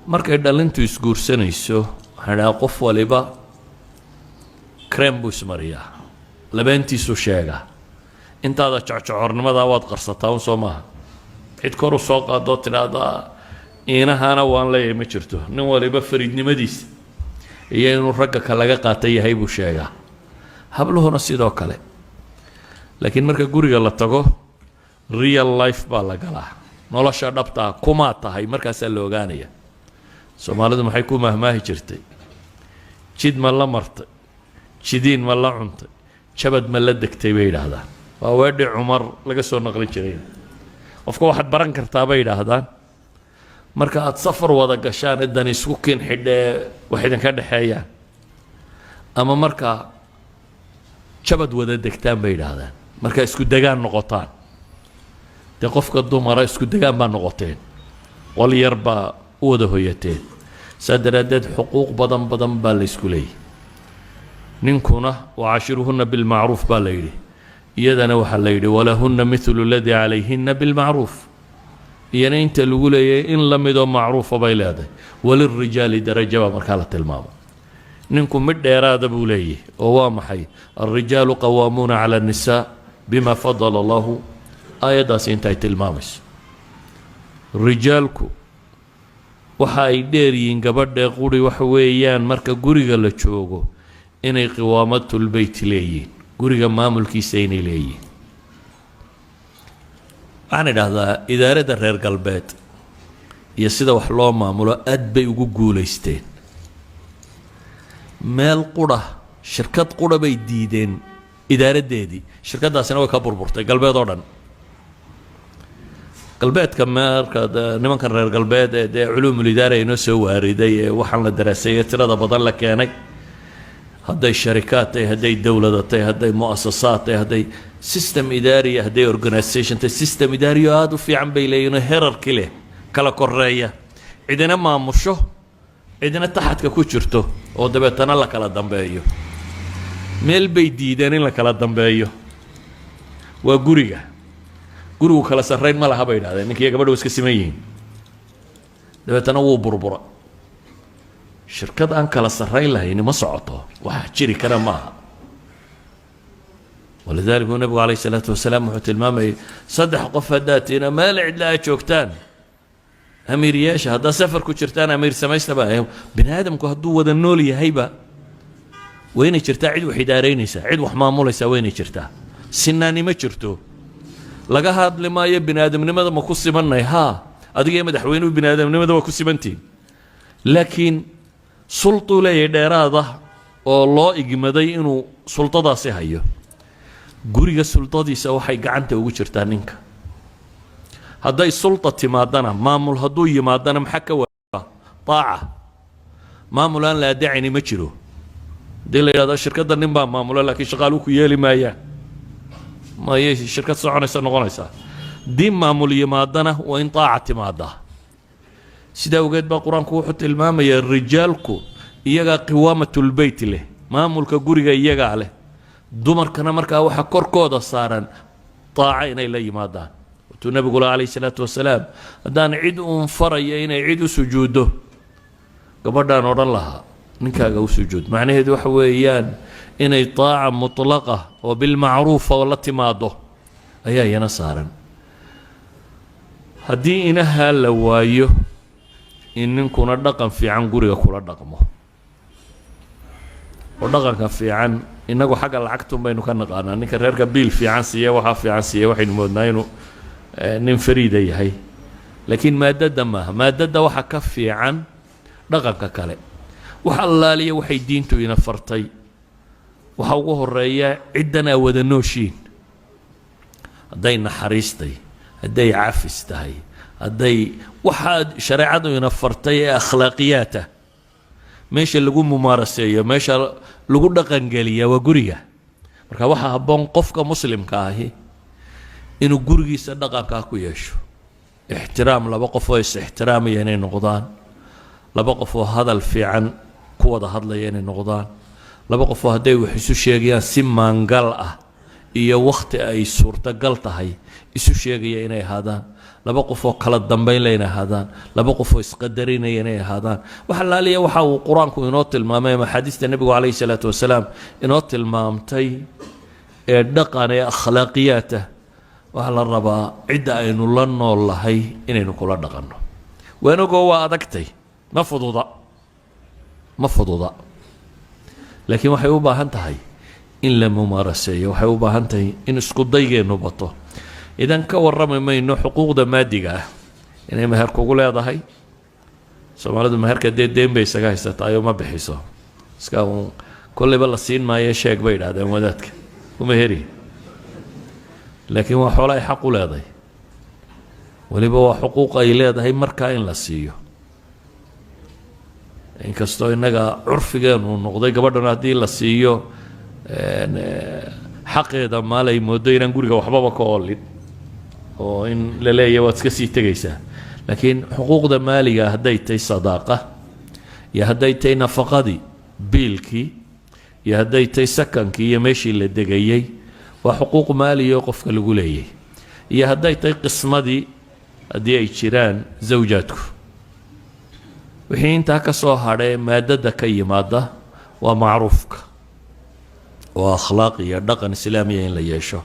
Markay dhalintu isguursanayso, waxaan idhaha qof waliba cream buu ismariyaa, labeentiisuu sheegaa. Intaada jecjocornimadaa waad qarsataa un, soo maaha? Cid kor u soo qaadoo tidhaahdaa iinahana waan leeyahay ma jirto. Nin waliba fariidnimadiisa iyo inuu ragga ka laga qaata yahay buu sheegaa, habluhuna sidoo kale. Laakiin marka guriga la tago, real life baa la galaa, nolosha dhabtaa kumaa tahay markaasaa la ogaanaya. Soomaalidu maxay ku mahmaahi jirtay? Jid ma la martay, jidiin ma la cuntay, jabad ma la degtay, bay yidhaahdaan. Waa weedhi Cumar laga soo naqlin jiray. Qofka waxaad baran kartaa, bay yidhaahdaan, marka aada safar wada gashaan, dan isku kiin xidhee wax idinka dhexeeyaan, ama markaa jabad wada degtaan, bay yidhaahdaan, markaa isku degaan noqotaan. Dee qofka dumara isku degaan baa noqoteen, qol yar baa u wada hoyateen. Saa daraaddeed xuquuq badan badan baa la isku leeyahy. Ninkuna وعاشروهن بالمعروف baa la yidhi, iyadana waxaa la yidhi ولهن مثل الذي عليهن بالمعروف. Iyana inta lagu leeyahay in la midoo macruufa bay leedahay. وللرجال درجة baa markaa la tilmaamo. Ninku mid dheeraada buu leeyahy, oo waa maxay? الرجال قوامون على النساء بما فضل الله. Aayaddaasi intaay tilmaamayso, rijaalku waxa ay dheer yihiin gabadhee quri waxa weeyaan marka guriga la joogo inay قوامة البيت leeyihiin, guriga maamulkiisa inay leeyihiin. Waxaan idhaahdaa idaaradda reer galbeed iyo sida wax loo maamulo aad bay ugu guulaysteen. Meel qura, shirkad qura bay diideen idaaraddeedii, shirkaddaasina way ka burburtay galbeed oo dhan. Galbeedka marka nimankan reer galbeed ee dee علوم الإدارة inoo soo waariday ee waxaan la daraaseeyey tirada badan la keenay, hadday sharikaad tahay, hadday dowlada tahay, hadday mu'asasaad tahay, hadday system idaariya, hadday organisation tahay, system idaariyo aada u fiican bay leeyihin oo hierarchy leh, kala koreeya, cidina maamusho, cidina taxadka ku jirto, oo dabeetana la kala dambeeyo. Meel bay diideen in la kala dambeeyo, waa guriga. Gurigu kala sarrayn ma laha, bay idhahdeen, ninkiiyo gabadha wa iska siman yihiin. Dabeetana wuu burbura. Shirkad aan kala sarrayn lahayni ma socoto, wax jiri kara maaha. ولذلك uu nabigu عليه الصلاة والسلام wuxuu tilmaamayay saddex qof haddaad tiina meel cidla aad joogtaan, amiir yeesha. Haddaad safar ku jirtaan, amiir samaystaba. Bini aadamku hadduu wada nool yahayba, waa inay jirtaa cid wax idaaraynaysa, cid wax maamulaysa waa inay jirtaa. Sinaani ma jirto. Laga hadli maayo bini aadamnimada ma ku simannay. Haa, adiga iyo madaxweynuhu bini aadamnimada waa ku simantihin, laakiin sultuu leeyahay dheeraada oo loo igmaday inuu sultadaasi hayo. Guriga sultadiisa waxay gacanta ugu jirtaa ninka. Hadday sulta timaadana, maamul hadduu yimaadana, maxaa ka waa طاعة. Maamul aan la adeecayni ma jiro. Haddii la yidhahdo shirkadda nin baa maamula, laakiin shaqaaluhu ku yeeli maayaan, mayay shirkad soconaysa noqonaysaa? Haddii maamul yimaadana, waa in طاعة timaadaa. Sidaa awgeed baa Qur-aanku wuxuu tilmaamayaa rijaalku iyagaa قوامة البيت leh, maamulka guriga iyagaa leh. Dumarkana markaa waxaa korkooda saaran طاعة inay la yimaadaan. Watuu nabigu la عليه الصلاة والسلام, haddaan cid uun faraya inay cid u sujuuddo, gabadhaan odhan lahaa ninkaaga u sujuud. Macnaheedu waxa weeyaan inay طاعة مطلقة oo بالمعروف oo la timaado ayaa iyana saaran. Haddii inahaa la waayo, in ninkuna dhaqan fiican guriga kula dhaqmo, oo dhaqanka fiican innagu xagga lacagtun baynu ka naqaanaa. Ninka reerka biil fiican siiya, waxaa fiican siiya, waxaynu moodnaa inuu nin fariida yahay, laakiin maadadda maaha. Maadadda waxa ka fiican dhaqanka kale. Wax allaaliya waxay diintu ina fartay, waxa ugu horeeya ciddan aa wada nooshiin, hadday naxariistay, hadday cafis tahay, hadday waxaa shareecadu ina fartay ee akhlaaqiyaata, meesha lagu mumaaraseeyo, meesha lagu dhaqangeliya waa guriga. Marka waxaa habboon qofka muslimka ahi inuu gurigiisa dhaqankaa ku yeesho. Ixtiraam, laba qof oo is-ixtiraamaya inay noqdaan, laba qof oo hadal fiican ku wada hadlaya inay noqdaan, laba qof oo hadday wax isu sheegayaan si maangal ah iyo wakhti ay suurtagal tahay isu sheegaya inay ahaadaan. Laba qof oo kala dambayn leh inay ahaadaan, laba qof oo isqadarinaya inay ahaadaan. Wax laaliya waxa uu Qur-aanku inoo tilmaamay ama axaadiista Nebigu calayhi salaatu wasalaam inoo tilmaamtay ee dhaqan ee akhlaaqiyaata, waxaa la rabaa cidda aynu la nool lahay inaynu kula dhaqanno. Waanogoo waa adagtay, ma fududa, ma fududa, laakiin waxay u baahan tahay in la mumaaraseeyo, waxay u baahan tahay in isku daygeennu bato. Idan ka warrami mayno xuquuqda maadiga ah inay meher kugu leedahay. Soomaalidu meherka dee deen bay isaga haysataayoo ma bixiso, iska uun kollayba la siin maayo, sheeg bay idhahdeen wadaadka kuma heri. Laakiin waa xoolo ay xaq u leedahay, weliba waa xuquuq ay leedahay markaa in la siiyo. Inkastoo innaga curfigeenu noqday gabadhan haddii la siiyo xaqeeda maal ay mooddo inaan guriga waxbaba ka oolin oo in la leeyahay waad iska sii tegaysaa. Laakiin xuquuqda maaliga, hadday tahay sadaaqa iyo hadday tahay nafaqadii, biilkii, iyo hadday tahay sakankii iyo meeshii la degayey, waa xuquuq maaliya oo qofka lagu leeyay. Iyo hadday tahay qismadii, haddii ay jiraan zawjaadku. Wixii intaa ka soo hadhee maadada ka yimaada waa macruufka oo akhlaaq iyo dhaqan islaamiya in la yeesho.